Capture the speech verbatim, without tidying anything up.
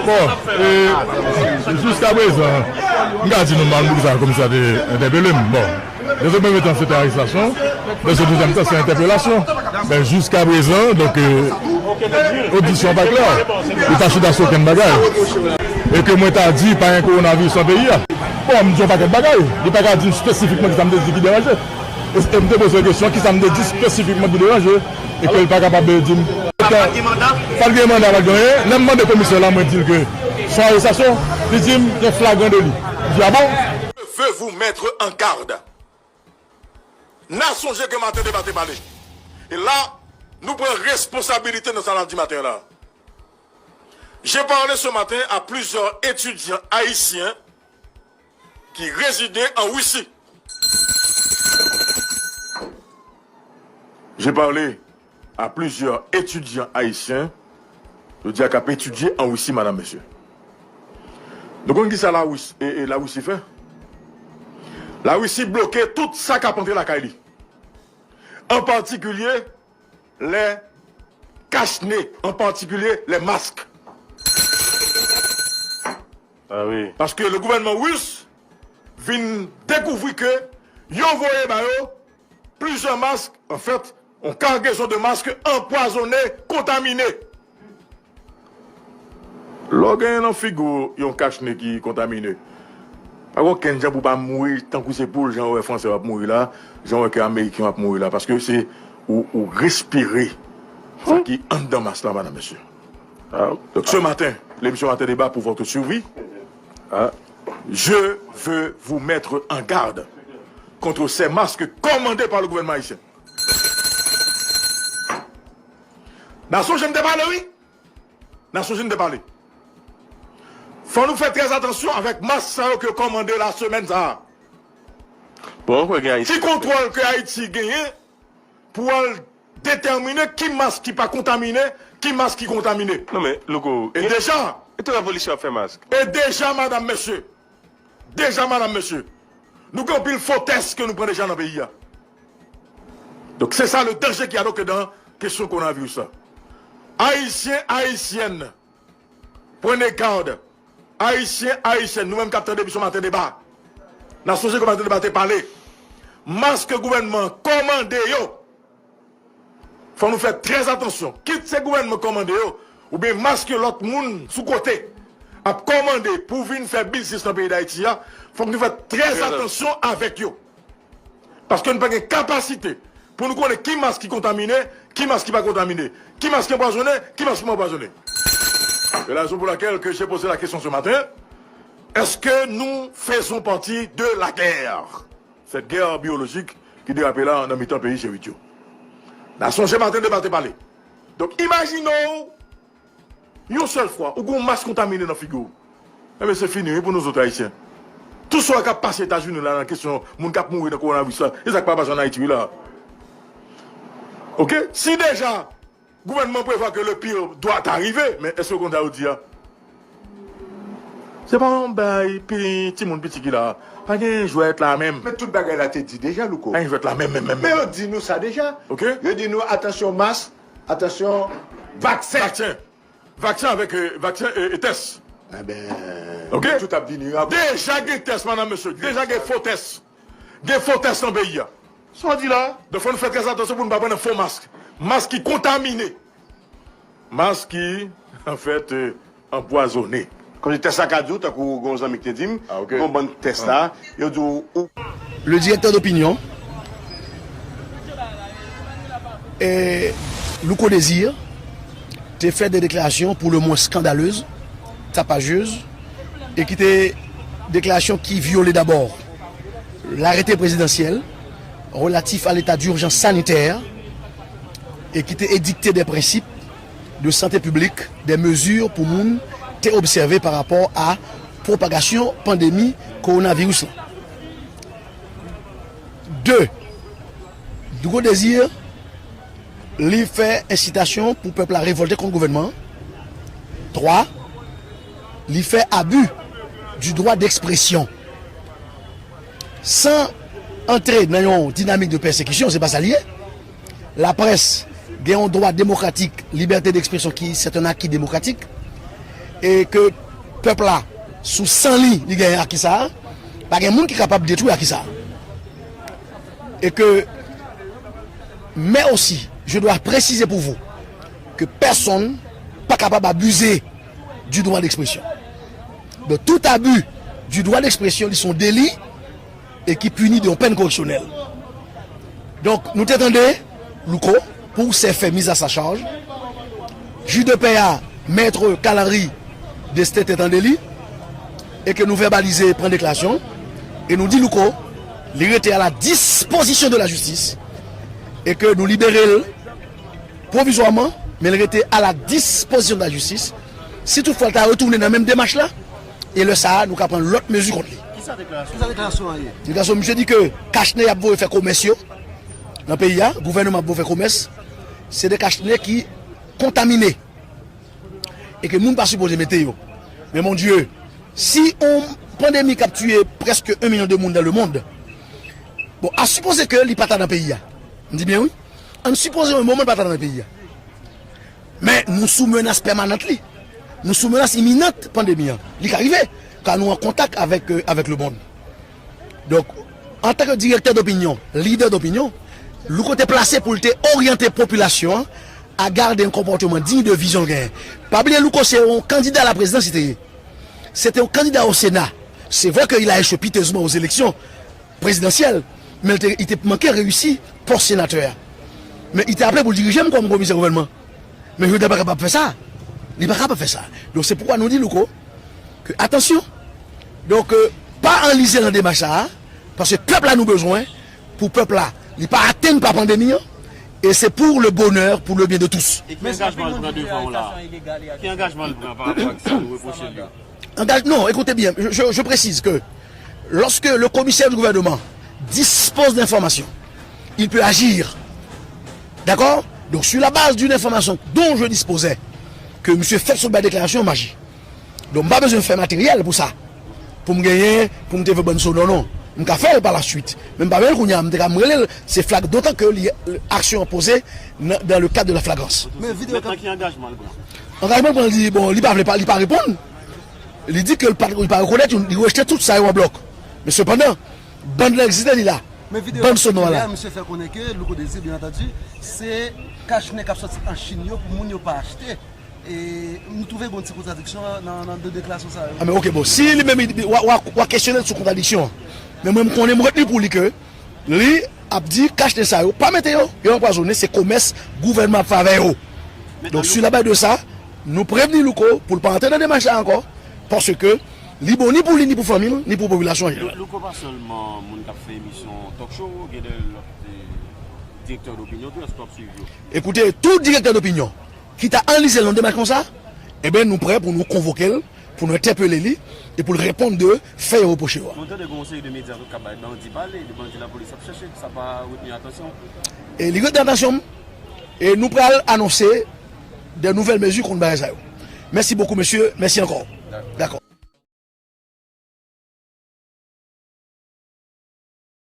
Bon, e, jiskaprezan, m ka di nou mal poukisa komisè te entèpele m. Bon, dezòm premye tan se te arestasyon, dezòm dezyèm tan se entèpelasyon. Men jiskaprezan, donk, e, odisyon pa klè. Li pa chita sou okenn bagay. E ke mwen ta di pa gen kowonaviris nan peyi a. Bon, m di yon pakèt bagay. Li pa ka di m espesifikman kisa m te di ki deranje. E, e m te poze l kesyon, kisa m te di espesifikman ki deranje. E ke l pa kapab di m. Fò l gen manda, fò l gen anyen. Lè m mande komisè la, mwen di l ke se yon arestasyon, li di m gen flagran deli. M di, a bon? Je veux vous mettre en garde. N a sonje ke maten deba te pale. E la, nou pran responsabilite nan sa n ap di maten an la. J'ai parlé ce matin à plusieurs étudiants haïtiens qui résidaient en Russie. J'ai parlé à plusieurs étudiants haïtiens, yo di a k ap etidye an Risi, madam, mesye. Nou konn ki sa Larisi, e, e Larisi fè? Larisi bloke tout sa k ap antre lakay li. An patikilye, lè kach ne, an patikilye, lè mask. Ah oui. Paske le gouvènman ris vin dekouvri ke yo voye ba yo plizyè mask, anfèt, yon kagezon de mask anpwazonnen, kontamine. Lè w genyen nan figi w yon kach ne ki kontamine, pa gen okenn jan pou w pa mouri tankou se poul, jan w wè Franse yo ap mouri la, jan w wè ke Ameriken yo ap mouri la, paske se ou, ou respire sa ki anndan mask la, madam, mesye. Ah. Donc, ce matin, l'émission Matin Débat pour votre survie. Ah. Je veux vous mettre en garde contre ces masques commandés par le gouvernement haïtien. N a sonje n te pale, wi. N a sonje n te pale. Fò nou fè trè atansyon avèk mask sa yo ke yo kòmande la semèn sa a. Bon, ou kwè gen Ayiti? Ki kontwòl ke Ayiti genyen pou al detèmine ki mask ki pa kontamine, ki mask ki kontamine? Non, men, Louko, e deja, e tout revolisyon ap fè mask. E deja, madam, mesye, deja, madam, mesye, nou gen anpil fo tès ke nou pran deja nan peyi a. Donk, se sa le danje ki adoke dan kesyon kowonaviris la. Ayisyen, Ayisyèn, prenez garde. Ayisyen, Ayisyèn, nou menm k ap tande emisyon Maten Deba, n a sonje ke Maten Deba te pale. Mask gouvènman an kòmande yo. Fò nou fè trè atansyon. Kit se gouvènman kòmande yo, oubyen maske lòt moun sou kote ap kòmande pou vin fè biznis nan peyi Dayiti a, fòk nou fè trè atansyon avèk yo. Paske nou pa gen kapasite pou nou konnen ki mask ki kontamine, ki mask ki pa kontamine, ki mask ki anpwazonnen, ki mask ki pa anpwazonnen. C'est la raison pour laquelle que j'ai posé la question ce matin, est-ce que nous faisons partie de la guerre? Cette guerre biologique ki derape la nan mitan peyi G uit yo. N a sonje Maten Deba te pale. Donk, imajine w, yon sèl fwa, ou gen yon mas kontamine nan figi w. Enben, se fini, wi, pou nou zòt Ayisyen. Tout sa k ap pase Etazini la nan kesyon moun k ap mouri nan kowonaviris la, e sa k pa pase ann Ayiti, wi, la. Oke? Si deja gouvènman prevwa ke le pire doit arriver, men èske w konn sa yo di a? Se pa yon bay pi, timoun piti ki la. Pa gen jwèt la menm. Men tout bagay la te di deja, Louko. Pa gen jwèt la menm, menm, menm, menm. Men yo di nou sa deja. Oke? Yo di nou, atansyon mas, atansyon vaksen. Vaksen. Vaksen avèk, e, vaksen e, e tès. Enben, oke? Tout ap vini apre. Deja gen tès, madam, mesye. Deja gen fo tès. Gen fo tès nan peyi a. Sa w di la? Donk, fò nou fè trè atansyon pou nou pa pran nan fo mask. Mask ki kontamine. Mask ki, anfèt, e, anpwazonnen. Kòmsi tès la ka di w, tankou gon zanmi ki te di m, ah, oke, gon bann tès la, yo di w, ou. Le directeur d'opinion, e, Louko Désir, te fè de deklarasyon pou le mwen skandalez, tapajez, e ki te deklarasyon ki vyole dabò larete prezidansyèl relatif a leta dijans sanitè e ki te edikte de prensip de sante piblik, de mezi pou moun te obsève pa rapò a pwopagasyon pandemi kowonaviris la. De, Louko Désir, li fè ensitasyon pou pèp la revòlte kont gouvènman an. Twa, li fè abi du droit d'expression. San antre nan yon dinamik de pèsekisyon, se pa sa l ye. Laprès gen yon dwa demokratik, liberté d'expression ki c'est un acquis démocratique. E ke pèp la, sou san li, li genyen aki sa a, pa gen moun ki kapab detwi aki sa a. E ke, mais aussi, je dois préciser pour vous que personne pa kapab abize du droit d'expression. Donc, tout abus du droit d'expression, li se yon deli e ki pini de yon pèn koreksyonèl. Donk, nou te tande Louko pou se fè miz a sa chaj. Jij de pè a, Mèt Kalari Destin te tande li, e ke nou vèbalize pran deklarasyon, e nou di Louko, li rete a la dispozisyon de la jistis, e ke nou libere l pwovizwaman, men l rete a la dispozisyon de la jistis. Si toutfwa l ta retounen nan menm demach la, e lè sa a, nou ka pran lòt mezi kont li. Kisa deklarasyon, kisa deklarasyon an ye? Deklarasyon, misye di ke kachnen y ap voye fè komès yo nan peyi a, gouvènman ap voye fè komès, se de kachnen ki kontamine e ke moun pa sipoze mete yo. Men mon Dye, si yon pandemi k ap tiye prèske yon milyon de moun dans le monde, bon, a sipoze ke li pa ta nan peyi a. M di byen wi. Ann sipoze yon moman li pa ta nan peyi a. Men nou sou menas pèmanant li. Nou sou menas iminan pandemi an. Li ka rive, ka nou an kontak avèk, euh, avèk lemonn. Donk, antanke direktè dopinyon, lidè dopinyon, Louko te plase pou l te oryante popilasyon an a gade yon konpòteman diy de vizyon l genyen. Pa bliye Louko se yon kandida a la prezidans li te ye. Se te yon kandida o Sena. Se vre ke il a echwe pitezman aux élections présidentielles, men li te, li te manke reyisi pòs senatè a. Men li te aple pou l dirije m kòm komisè gouvènman. Men Jovenel pa kapab fè sa. Li pa kapab fè sa. Donk, se poukwa nou di Louko ke atansyon. Donk, euh, pa anlize nan demach sa a, paske pèp la nou bezwen, pou pèp la, li pa atenn pa pandemi an, e se pour le bonheur, pour le bien de tous. E ki angajman l pran devan w la? Ki angajman l pran pa rapò ak sa nou repwoche l yo? Engage, non, écoutez bien, je, je, je précise que lorsque le commissaire du gouvernement dispose d'informations, il peut agir. D'accord? Donc, sur la base d'une information dont je disposais, que misye fèt sot bay deklarasyon, m aji. Donk, m pa bezwen fè materyèl pou sa. Pou m genyen, pou m te voye bann so, non, non. M ka fè l pa la suit. Men m pa bezwen l kounye a, m te ka m rele l, se flag, dotan ke li, aksyon an poze nan, dans le cadre de la flagrance. Men videyo k ap... Mentnan, ki angajman l pran? Angajman l pran, li di, bon, li pa vle pa, li pa reponn. Li di ke li pa, li pa rekonèt, li rejte tout sa yo an blòk. Men sepandan, bann lan egziste, li la. Men videyo k ap sikile a, misye fè konnen ke Louko Désir, byen antandi, se kachnen k ap sòti an Chin yo pou moun yo pa achte. E nou twouve gen yon ti kontradiksyon nan, nan de deklarasyon sa yo. A, men oke, bon, si li menm, li, w a, w a, w a kesyone l sou kontradiksyon an. Men mwen, m konnen, m retni pou li ke li ap di kachnen sa yo, pa mete yo, yo anpwazonnen, se komès gouvènman ap fè avè yo. Donk, sur la base de sa, nou prevni Louko pou l pa antre nan demach la ankò, paske li bon ni pou li, ni pou fanmi l, ni pou popilasyon an jeneral. Louko pa sèlman moun k ap fè emisyon talk show, gen de lòt, eh, direktè dopinyon tou, èske w ap swiv yo? Ekoute, tout direktè dopinyon ki ta anlize l nan demach konsa, eben, nou prè pou nou konvoke l, pou nou entèpele li, e pou l reponn de fè yo repwoche yo a. Nou tande gen yon seri de medya tou k ap bay bandi pale, de bandi lapolis ap chèche, sa pa retni atansyon w? E li retni atansyon m, e nou pral anonse de nouvèl mezi kont bagay sa yo. Mèsi bokou, mesye, mèsi ankò. Dakò.